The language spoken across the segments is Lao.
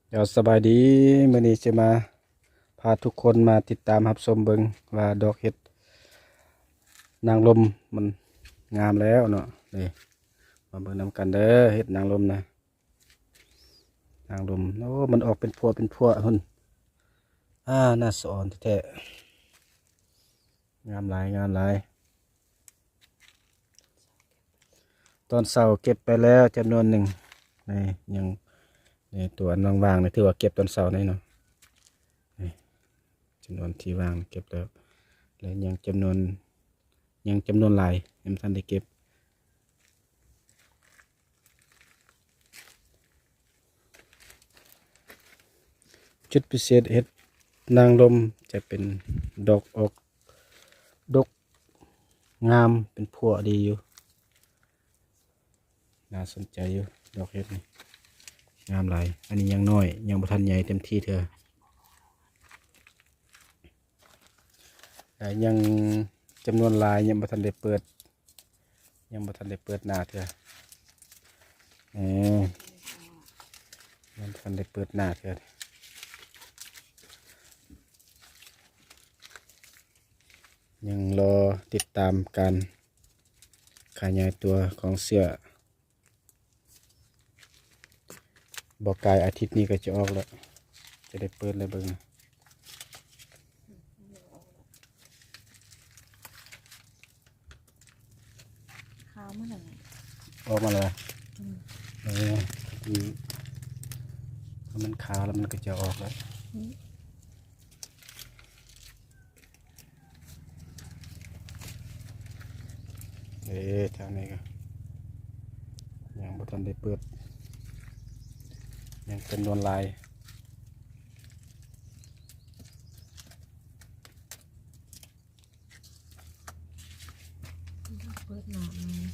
ເຈົ້າ ສະບາຍດີ ມື້ນີ້ຊິມາພາທຸກຄົນມາຕິດຕາມຮັບຊົມເບິ່ງວ່າດອກເຫັດນາງລົມມັນງາມແລ້ວເນາະ. ນີ້ ມາເບິ່ງນຳກັນເດີ ເຫັດນາງລົມນະ ນາງລົມ. ໂອ້ ມັນອອກເປັນພວກເປັນພວກພຸ້ນ. ອາ ໜ້າສະອອນແທ້ໆ ງາມຫຼາຍ ງາມຫຼາຍ. ຕອນເຊົ້າເກັບໄປແລ້ວຈຳນວນໜຶ່ງ ນີ້ຍັງ ນີ້ ຕົວອັນວ່າງໆນີ້ ຖືວ່າເກັບຕອນເຊົ້ານີ້ເນາະ. ນີ້ ຈຳນວນທີ່ວ່າງເກັບແລ້ວ ແລະ ຍັງຈຳນວນ ຍັງຈຳນວນຫຼາຍຍັງບໍ່ທັນໄດ້ເກັບ. ຈຸດພິເສດເຫັດນາງລົມຈະເປັນດອກອອກດົກງາມ ເປັນພວກດີຢູ່ ໜ້າສົນໃຈຢູ່ ດອກເຫັດນີ້ງາມຫຼາຍ. ອັນນີ້ຍັງນ້ອຍ ຍັງບໍ່ທັນໃຫຍ່ເຕັມທີ່ເທື່ອ ແລະ ຍັງຈຳນວນຫຼາຍ ຍັງບໍ່ທັນໄດ້ເປີດ ຍັງບໍ່ທັນໄດ້ເປີດໜ້າເທື່ອ ເອີ ຍັງບໍ່ທັນໄດ້ເປີດໜ້າເທື່ອ. ຍັງລໍຕິດຕາມການຂະຫຍາຍຕົວຂອງເຊື້ອ. ບໍ່ກາຍອາທິດນີ້ກໍຈະອອກແລ້ວ ຈະໄດ້ເປີດໃຫ້ເບິ່ງ. ຂາວມາແລ້ວ ອອກມາແລ້ວ. ອືມ ເອີ ຄື ຖ້າມັນຂາວແລ້ວມັນກໍຈະອອກແລ້ວ. ອືມ ເອີ ທາງນີ້ກໍຍັງບໍ່ທັນໄດ້ເປີດ ຍັງເປັນນວນລາຍ. ເປີດໜ້າໃໝ່.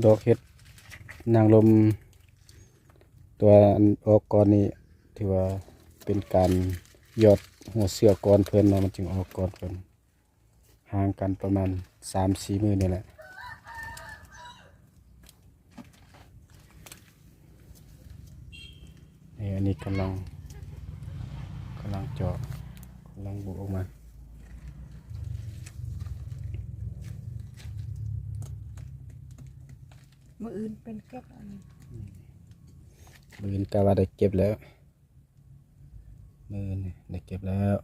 ດອກເຫັດນາງລົມ ຕົວອັນອອກກ່ອນນີ້ ຖືວ່າເປັນການຢອດຫົວເຊື້ອກ່ອນເພິ່ນເນາະ ມັນຈຶ່ງອອກກ່ອນເພິ່ນ. ຫ່າງກັນປະມານສາມສີ່ມື້ນີ້ແຫຼະ. ນີ້ ອັນນີ້ກຳລັງ ກຳລັງເຈາະ ກຳລັງບຸອອກມາ. ມື້ອື່ນເປັນເກັບອັນນີ້ ອືມ ມື້ອື່ນກະວ່າໄດ້ເກັບແລ້ວ ມື້ອື່ນນີ້ໄດ້ເກັບແລ້ວ.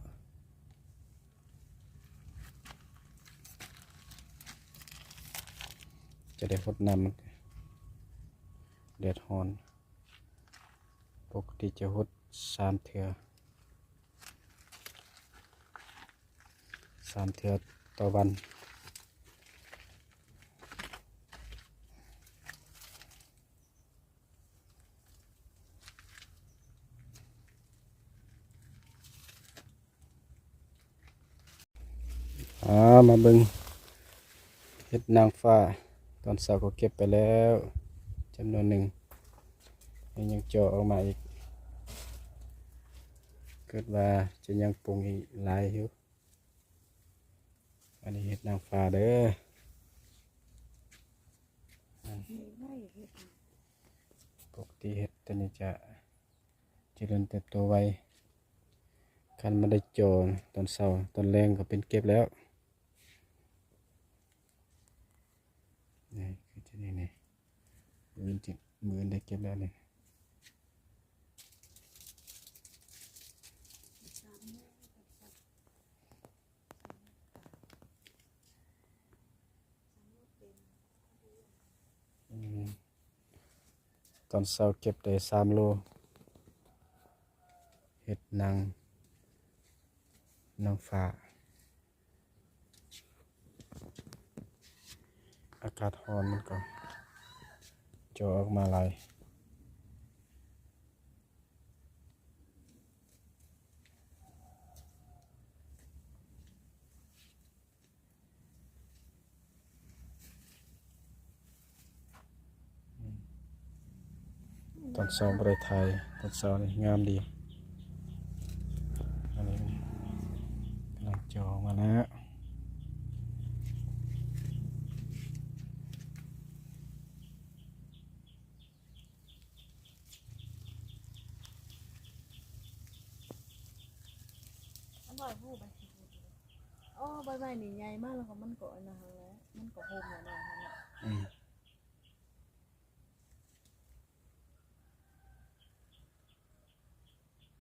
ຈະໄດ້ຫົດນ້ຳ ແດດຮ້ອນ ປົກກະຕິຈະຫົດສາມເທື່ອ ສາມເທື່ອຕໍ່ວັນ. ອາ ມາເບິ່ງເຫັດນາງຟ້າ ຕອນເຊົ້າກໍເກັບໄປແລ້ວຈຳນວນໜຶ່ງ ແລະ ຍັງເຈາະອອກມາອີກ ຄິດວ່າຈະຍັງປຸງອີກຫຼາຍຢູ່. ອັນນີ້ເຫັດນາງຟ້າເດີ. ປົກກະຕິເຫັດຕົວນີ້ຈະຈະເລີນເຕີບໂຕໄວ. ຄັນມັນໄດ້ເຈາະຕອນເຊົ້າ ຕອນແລງກໍເປັນເກັບແລ້ວ. ນີ້ຄືຈະນີ້ນີ້ ມື້ອື່ນ ມື້ອື່ນໄດ້ເກັບແລ້ວນີ້. ອືມ. ຕອນເຊົ້າເກັບໄດ້ສາມໂລ ເຮັດໜັງ ໜັງຟ້າ. ອາກາດຮ້ອນມັນກໍຈໍອອກມາຫຼາຍ. ຕອນເຊົ້າບໍ່ໄດ້ຖ່າຍ ຕອນເຊົ້ານີ້ງາມດີ. ອັນນີ້ກຳລັງຈໍອອກມາແລ້ວ. ອັນດອຍຜູ້ໃບສີພູດ ໂອ້ ໃບໄມ້ນີ້ໃຫຍ່ມາແລ້ວກໍມັນກໍອັນນັ້ນຫັ້ນແຫຼະ ມັນກໍໂຮມແລ້ວເນາະ ອືມ.